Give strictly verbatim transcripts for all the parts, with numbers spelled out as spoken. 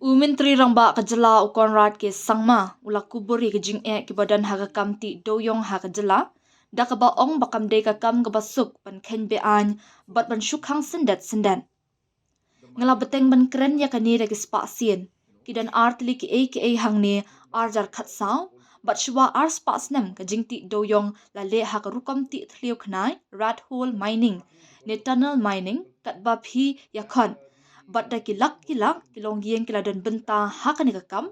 U Myntri Rangbah ka jylla u Conrad K Sangma u la kubur ïa ki jingeh kiba don ha ka kam tih dewïong ha ka jylla, da kaba ong ba kam dei ka kam kaba suk ban kheiñ be-aiñ bad ban shu khang syndet syndet. Nga la bteng ban kren ïa kane da ki spah sien. Ki don ar tylli kiei kiei hangne, ar hajar khatsaw, bad shuwa ar spah snem ka jingtih dewïong la leh ha ka rukom tih thliew khnai, rat hole mining ne tunnel mining, katba phi ïakhun. Bad da ki lak ki lak ki longïing ki la don bynta ha kane ka kam.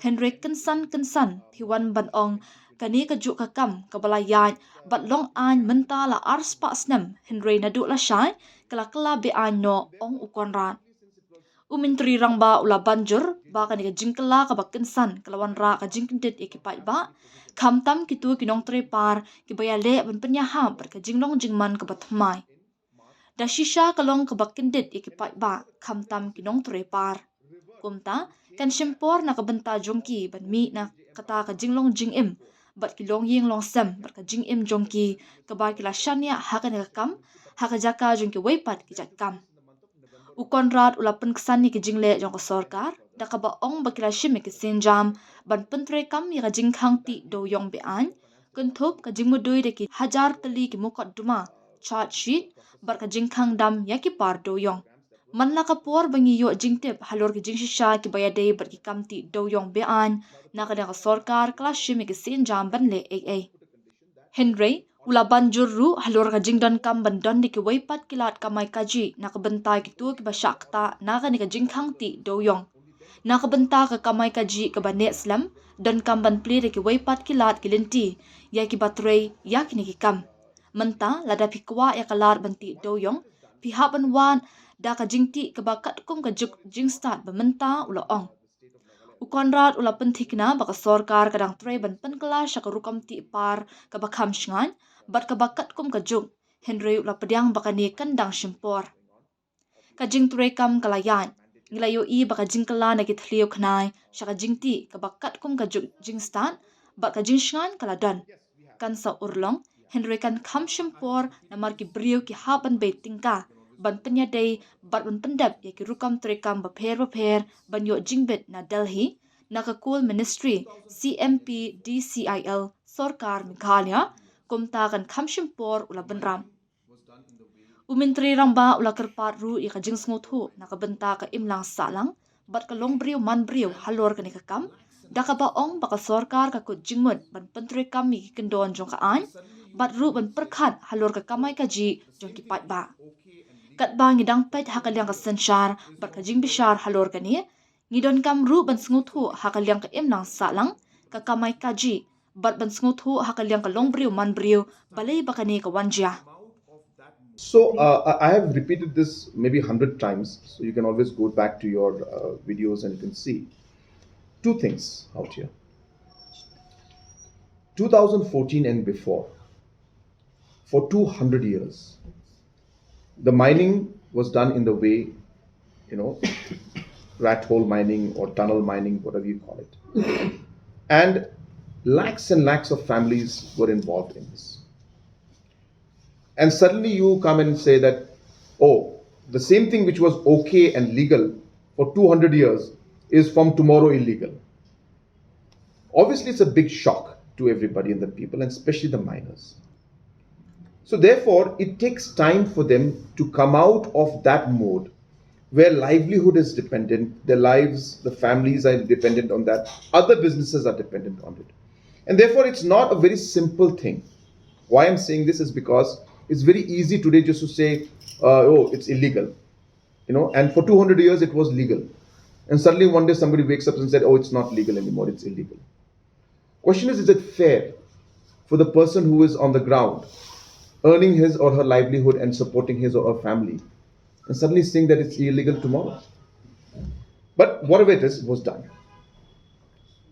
Hynrei kynsan kynsan phi wan ban ong kane kajuh ka kam kaba la ïaid bad long aiñ mynta la ar spah snem, hynrei naduh lashai ka la kylla be-aiñ noh, ong u Conrad. U Myntri Rangbah u la ban jur ba kane ka jingkylla kaba kynsan ka la wanrah ka jingkyndit ïa ki paidbah, khamtam kito ki nongtrei par kiba ïaleh ban pynïahap bad ka jinglong jingman kaba thymmai. Da shisha ka long kaba kyndit ïa ki paidbah, khamtam ki nongtrei par. Kumta kan shim por na ka bynta jong ki ban mih na kata ka jinglong jingim bad ki longïing longsem bad ka jingim jong ki kaba ki la shaniah ha kane ka kam ha ka jaka jong kiwei pat ki jait kam. U Conrad u la pynksan ïa ki jingleh jong ka sorkar da kaba ong ba ki la shim ïa ki sienjam ban pyntreikam ïa ka jingkhang tih dewïong be-aiñ, kynthup ka jingmudui da ki hajar tylli ki mukotduma, charge sheet, bad ka jingkhang dam ïa ki par dewïong. Man la ka por ba ngi ïoh jingtip halor ki jingshisha kiba ïadei bad ki kam tih dewïong be-aiñ, na kane ka sorkar ka la shim ïa ki sienjam ban leh ei ei. Hynrei u la ban jur ruh halor ka jingdonkam ban don da kiwei pat ki lad kamai kajih na ka bynta kito kiba shah ktah na kane ka jingkhang tih dewïong. Na ka bynta ka kamai kajih kaba neh slem, donkam ban plie da kiwei pat ki lad ki lynti ïa kiba trei ïa kine ki kam. Mynta lada phi kwah ïa ka lad ban tih dewïong, phi hap ban wad da ka jingtih kaba katkum ka juk jingstad ba mynta, u la ong. U Conrad u la pynthikna ba ka sorkar ka dang trei ban pynkylla sha ka rukom tih par kaba kham shngaiñ bad kaba katkum ka juk, hynrei u la pdiang ba kane kan dang shim por. Ka jingtreikam ka la ïaid, ngi la ïohi ba ka jingkylla na ki thliew khnai sha ka jingtih kaba katkum ka juk jingstad bad ka jingshngaiñ ka la don. Kan sa urlong, hynrei kan kham shim por namar ki briew ki hap ban bei tyngka ban pynïadei bad ban pyndep ïa ki rukom treikam bapher bapher ban ïoh jingbit na Delhi, na ka Coal Ministry, C M P D C I L, sorkar Meghalaya. Kumta kan kham shim por, u la bynrap. U Myntri Rangbah u la kyrpad ruh ïa ka jingsngewthuh na ka bynta ka imlang sahlang bad ka longbriew manbriew halor kane ka kam, da kaba ong ba ka sorkar ka kut jingmut ban pyntreikam ïa ki kyndon jong ka aiñ bad ruh ban pyrkhat halor ka kamai kajih jong ki paidbah. Katba ngi dang peit ha ka liang ka synshar bad ka jingbishar halor kane, ngi donkam ruh ban sngewthuh ha ka liang ka imlang sahlang, ka kamai kajih, bad ban sngewthuh ha ka liang ka longbriew manbriew balei ba kane ka wan jia. So uh, I I have repeated this maybe a hundred times, so you can always go back to your uh, videos and you can see two things out here. two thousand fourteen and before, for two hundred years, the mining was done in the way, you know, rat hole mining or tunnel mining, whatever you call it. And lakhs and lakhs of families were involved in this. And suddenly you come and say that, oh, the same thing which was okay and legal for two hundred years is from tomorrow illegal. Obviously, it's a big shock to everybody and the people, and especially the miners. So, therefore, it takes time for them to come out of that mode where livelihood is dependent, their lives, the families are dependent on that, other businesses are dependent on it. And therefore, it's not a very simple thing. Why I'm saying this is because it's very easy today just to say, uh, oh, it's illegal. You know, and for two hundred years it was legal. And suddenly one day somebody wakes up and said, oh, it's not legal anymore, it's illegal. Question is, is it fair for the person who is on the ground earning his or her livelihood and supporting his or her family and suddenly saying that it's illegal tomorrow? But whatever it is, it was done.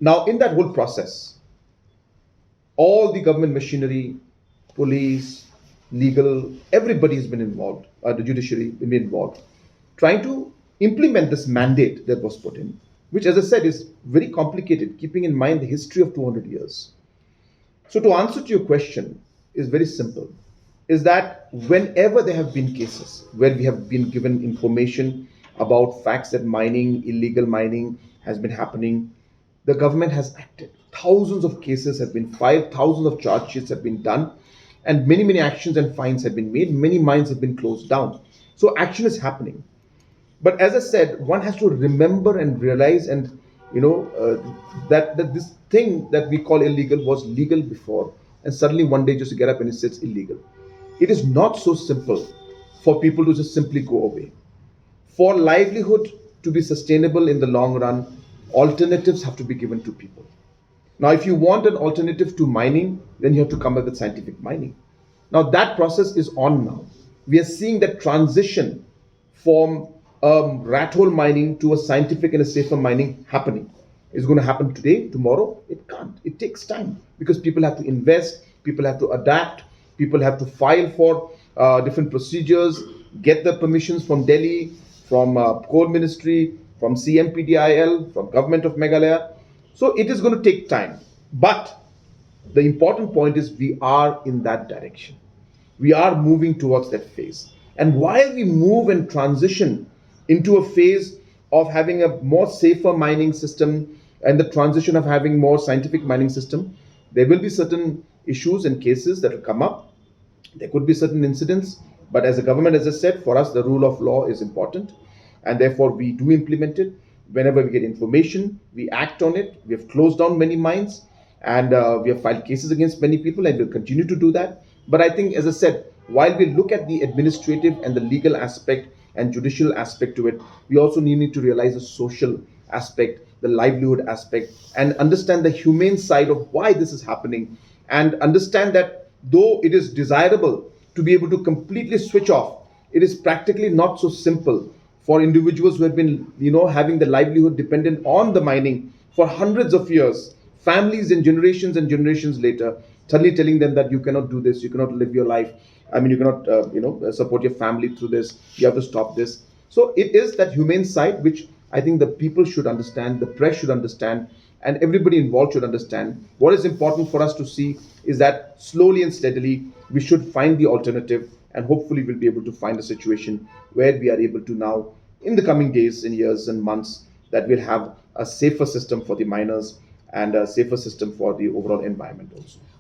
Now, in that whole process, all the government machinery, police, legal, everybody has been involved, uh, the judiciary been involved, trying to implement this mandate that was put in, which, as I said, is very complicated, keeping in mind the history of two hundred years. So, to answer to your question, is very simple, is that whenever there have been cases where we have been given information about facts that mining, illegal mining, has been happening. The government has acted. Thousands of cases have been filed, thousands of charge sheets have been done, and many, many actions and fines have been made. Many mines have been closed down. So action is happening. But as I said, one has to remember and realize, and you know uh, that that this thing that we call illegal was legal before, and suddenly one day just get up and say it's illegal. It is not so simple for people to just simply go away. For livelihood to be sustainable in the long run, alternatives have to be given to people. Now, if you want an alternative to mining, then you have to come up with scientific mining. Now, that process is on now. We are seeing that transition from um, rat hole mining to a scientific and a safer mining happening. It's going to happen today, tomorrow? It can't. It takes time because people have to invest, people have to adapt, people have to file for uh, different procedures, get the permissions from Delhi, from uh, Coal Ministry, from C M P D I L, from Government of Meghalaya. So it is going to take time. But the important point is we are in that direction. We are moving towards that phase. And while we move and transition into a phase of having a more safer mining system and the transition of having more scientific mining system, there will be certain issues and cases that will come up. There could be certain incidents, but as a government, as I said, for us, the rule of law is important. And therefore, we do implement it. Whenever we get information, we act on it. We have closed down many mines and uh, we have filed cases against many people and we'll continue to do that. But I think, as I said, while we look at the administrative and the legal aspect and judicial aspect to it, we also need to realize the social aspect, the livelihood aspect, and understand the humane side of why this is happening, and understand that though it is desirable to be able to completely switch off, it is practically not so simple for individuals who have been, you know, having the livelihood dependent on the mining for hundreds of years, families and generations and generations later, suddenly telling them that you cannot do this, you cannot live your life. I mean, you cannot, uh, you know, support your family through this. You have to stop this. So it is that humane side which I think the people should understand, the press should understand, and everybody involved should understand. What is important for us to see is that slowly and steadily we should find the alternative, and hopefully we'll be able to find a situation where we are able to now, in the coming days and years and months, that we'll have a safer system for the miners and a safer system for the overall environment also.